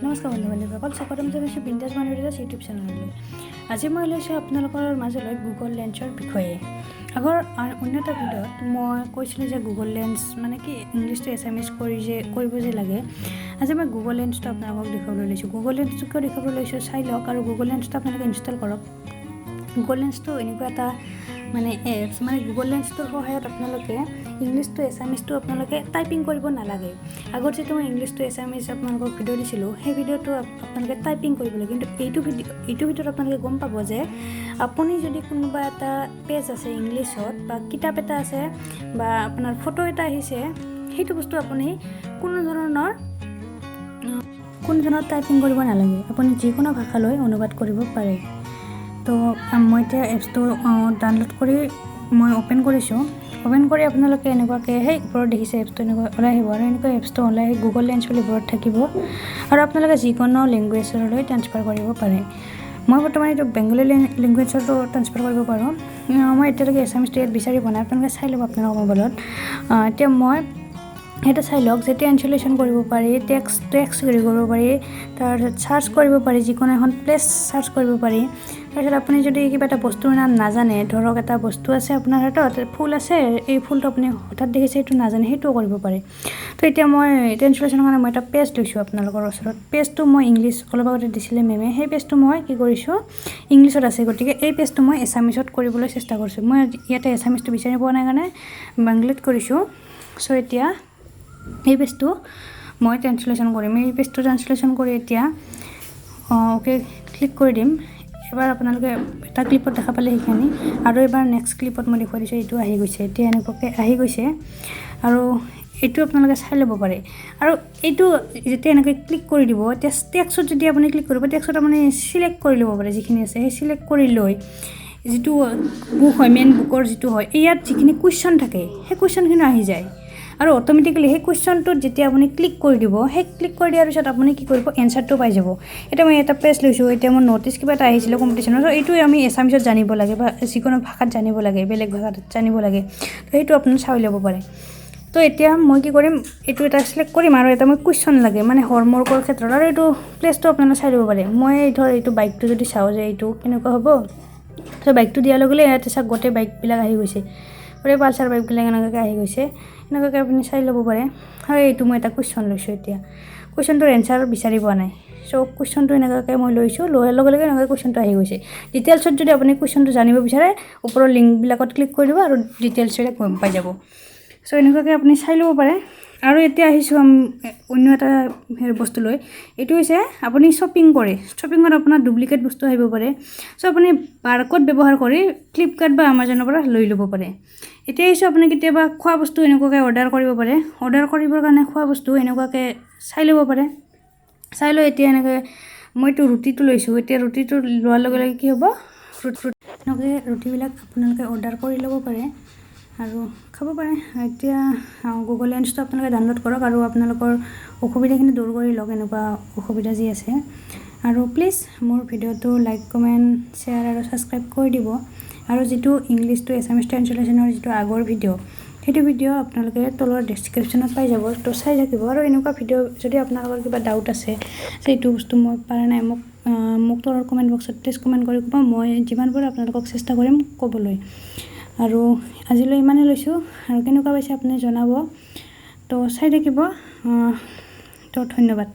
নমস্কাৰ বন্ধু বান্ধৱীসকল, স্বাগতম জনাইছোঁ বিন্দাছ মানুহ ইউটিউব চেনেললৈ। আজি মই লৈছোঁ আপোনালোকৰ মাজলৈ গুগল লেন্সৰ বিষয়ে। আগৰ অন্য এটা ভিডিঅ'ত মই কৈছিলোঁ যে গুগল লেন্স মানে কি, ইংলিছটো এছামিছ কৰি যে কৰিব যে লাগে। আজি মই গুগল লেন্সটো আপোনালোকক দেখুৱাবলৈ লৈছোঁ। গুগল লেন্সটো কিয় দেখুৱাবলৈ লৈছোঁ চাই লওক আৰু গুগল লেন্সটো আপোনালোকে ইনষ্টল কৰক। গুগল লেন্সটো এনেকুৱা এটা মানে এপছ, মানে গুগল লেন্সটোৰ সহায়ত আপোনালোকে ইংলিছটো এছামিছটো আপোনালোকে টাইপিং কৰিব নালাগে। আগত যিটো মই ইংলিছ টু এছামিছ আপোনালোকক ভিডিঅ' দিছিলোঁ, সেই ভিডিঅ'টো আপোনালোকে টাইপিং কৰিব লাগে। কিন্তু এইটো ভিডিঅ'ত আপোনালোকে গম পাব যে আপুনি যদি কোনোবা এটা পেজ আছে ইংলিছত বা কিতাপ এটা আছে বা আপোনাৰ ফটো এটা আহিছে, সেইটো বস্তু আপুনি কোনো ধৰণৰ টাইপিং কৰিব নালাগে। আপুনি যিকোনো ভাষালৈ অনুবাদ কৰিব পাৰে। তো মই এতিয়া এপছটো ডাউনলোড কৰি মই অ'পেন কৰিছোঁ। অ'পেন কৰি আপোনালোকে এনেকুৱাকৈ সেই ওপৰত দেখিছে, এপছটো এনেকুৱা ওলাই আহিব আৰু এনেকুৱা এপছটো ওলাই আহি গুগল লেন্স বুলি ওপৰত থাকিব আৰু আপোনালোকে যিকোনো লেংগুৱেজলৈ ট্ৰান্সফাৰ কৰিব পাৰে। মই বৰ্তমান এইটো বেংগলী লেংগুৱেজতো ট্ৰান্সফাৰ কৰিব পাৰোঁ। মই এতিয়ালৈকে এছামিছটো ইয়াত বিচাৰি পোৱা নাই। আপোনালোকে চাই ল'ব আপোনালোকৰ মোবাইলত। এতিয়া মই সেইটো চাই লওক যে ট্ৰেঞ্চলেশ্যন কৰিব পাৰি, টেক্সট হেৰি কৰিব পাৰি, তাৰপিছত চাৰ্চ কৰিব পাৰি, যিকোনো এখন প্লেচ চাৰ্চ কৰিব পাৰি। তাৰপিছত আপুনি যদি কিবা এটা বস্তুৰ নাম নাজানে, ধৰক এটা বস্তু আছে আপোনাৰ হাতত, ফুল আছে, এই ফুলটো আপুনি হঠাৎ দেখিছে, সেইটো নাজানে, সেইটোও কৰিব পাৰে। তো এতিয়া মই ট্ৰেঞ্চলেশ্যনৰ কাৰণে মই এটা পেজ লৈছোঁ আপোনালোকৰ ওচৰত। পেজটো মই ইংলিছ, অলপ আগতে দিছিলে মেমে, সেই পেজটো মই কি কৰিছোঁ, ইংলিছত আছে, গতিকে এই পেজটো মই এছামিছত কৰিবলৈ চেষ্টা কৰিছোঁ। মই ইয়াতে এছামিছটো বিচাৰি পোৱা নাই কাৰণে বাংলাত কৰিছোঁ। চ' এতিয়া এই পেজটো মই ট্ৰেঞ্চলেশ্যন কৰিম। এই পেজটো ট্ৰেঞ্চলেশ্যন কৰি এতিয়া অ'কে ক্লিক কৰি দিম। এবাৰ আপোনালোকে এটা ক্লিপত দেখা পালে সেইখিনি আৰু এবাৰ নেক্সট ক্লিপত মই দেখুৱাই দিছোঁ। এইটো আহি গৈছে। এতিয়া এনেকুৱাকৈ আহি গৈছে আৰু এইটো আপোনালোকে চাই ল'ব পাৰে। আৰু এইটো যেতিয়া এনেকৈ ক্লিক কৰি দিব, এতিয়া টেক্সত যদি আপুনি ক্লিক কৰিব, টেক্সত আপুনি চিলেক্ট কৰি ল'ব পাৰে যিখিনি আছে। সেই চিলেক্ট কৰি লৈ যিটো বুক হয়, মেইন বুকৰ যিটো হয়, ইয়াত যিখিনি কুৱেশ্যন থাকে, সেই কুৱেশ্যনখিনি আহি যায় আৰু অট'মেটিকেলি সেই কুৱেশ্যনটোত যেতিয়া আপুনি ক্লিক কৰি দিব, সেই ক্লিক কৰি দিয়াৰ পিছত আপুনি কি কৰিব, এনচাৰটো পাই যাব। এতিয়া মই এটা পেজ লৈছোঁ। এতিয়া মোৰ ন'টিছ কিবা এটা আহিছিলে কম্পিটিশ্যনৰ। চ' এইটো আমি এছামিছত জানিব লাগে বা যিকোনো ভাষাত জানিব লাগে, বেলেগ ভাষাত জানিব লাগে, তো সেইটো আপুনি চাই ল'ব পাৰে। তো এতিয়া মই কি কৰিম, এইটো এটা চিলেক্ট কৰিম আৰু এটা মই কুৱেশ্যন লাগে, মানে হোমৱৰ্কৰ ক্ষেত্ৰত। আৰু এইটো প্লেচটো আপোনালোকে চাই ল'ব পাৰে। মই ধৰ এইটো বাইকটো যদি চাওঁ যে এইটো কেনেকুৱা হ'ব, ত' বাইকটো দিয়াৰ লগে লগে ইয়াতে চাওক, গোটেই বাইকবিলাক আহি গৈছে। গোটেই পালচাৰ বাইকবিলাক এনেকুৱাকৈ আহি গৈছে। এনেকুৱাকৈ আপুনি চাই ল'ব পাৰে। আৰু এইটো মই এটা কুৱেশ্যন লৈছোঁ। এতিয়া কুৱেশ্যনটোৰ এনচাৰ বিচাৰি পোৱা নাই। চ' কুৱেশ্যনটো এনেকুৱাকৈ মই লৈছোঁ। লোৱাৰ লগে লগে এনেকুৱা কুৱেশ্যনটো আহি গৈছে। ডিটেইলছত যদি আপুনি কুৱেশ্যনটো জানিব বিচাৰে, ওপৰৰ লিংকবিলাকত ক্লিক কৰি দিব আৰু ডিটেইলছবিলাক গম পাই যাব। চ' এনেকুৱাকৈ আপুনি চাই ল'ব পাৰে। আৰু এতিয়া আহিছোঁ অন্য এটা হেৰি বস্তু লৈ। এইটো হৈছে আপুনি শ্বপিং কৰে, শ্বপিঙত আপোনাৰ ডুপ্লিকেট বস্তু আহিব পাৰে। চ' আপুনি বাৰক'ড ব্যৱহাৰ কৰি ফ্লিপকাৰ্ট বা আমাজনৰ পৰা লৈ ল'ব পাৰে। এতিয়া আহিছোঁ, আপুনি কেতিয়াবা খোৱা বস্তু এনেকুৱাকৈ অৰ্ডাৰ কৰিব পাৰে। অৰ্ডাৰ কৰিবৰ কাৰণে খোৱা বস্তু এনেকুৱাকৈ চাই ল'ব পাৰে। চাই লৈ এতিয়া এনেকৈ মইতো ৰুটিটো লৈছোঁ। এতিয়া ৰুটিটো লোৱাৰ লগে লগে কি হ'ব, এনেকুৱাকৈ ৰুটিবিলাক আপোনালোকে অৰ্ডাৰ কৰি ল'ব পাৰে আৰু খাব পাৰে। এতিয়া গুগল লেন্সটো আপোনালোকে ডাউনলোড কৰক আৰু আপোনালোকৰ অসুবিধাখিনি দূৰ কৰি লওক, এনেকুৱা অসুবিধা যি আছে। আৰু প্লিজ মোৰ ভিডিঅ'টো লাইক, কমেণ্ট, শ্বেয়াৰ আৰু ছাবস্ক্ৰাইব কৰি দিব। আৰু যিটো ইংলিছ টু এছামিছ ট্ৰেঞ্চলেশ্যনৰ যিটো আগৰ ভিডিঅ', সেইটো ভিডিঅ' আপোনালোকে তলৰ ডেছক্ৰিপশ্যনত পাই যাব। তো চাই থাকিব। আৰু এনেকুৱা ভিডিঅ' যদি আপোনালোকৰ কিবা ডাউট আছে যে এইটো বস্তু মই পৰা নাই, মোক তলৰ কমেণ্ট বক্সত প্লিজ কমেণ্ট কৰি ক'ব। মই যিমান পাৰোঁ আপোনালোকক চেষ্টা কৰিম ক'বলৈ। আৰু আজিলৈ ইমানেই লৈছোঁ। আৰু কেনেকুৱা পাইছে আপুনি জনাব। তো চাই থাকিব। তো ধন্যবাদ।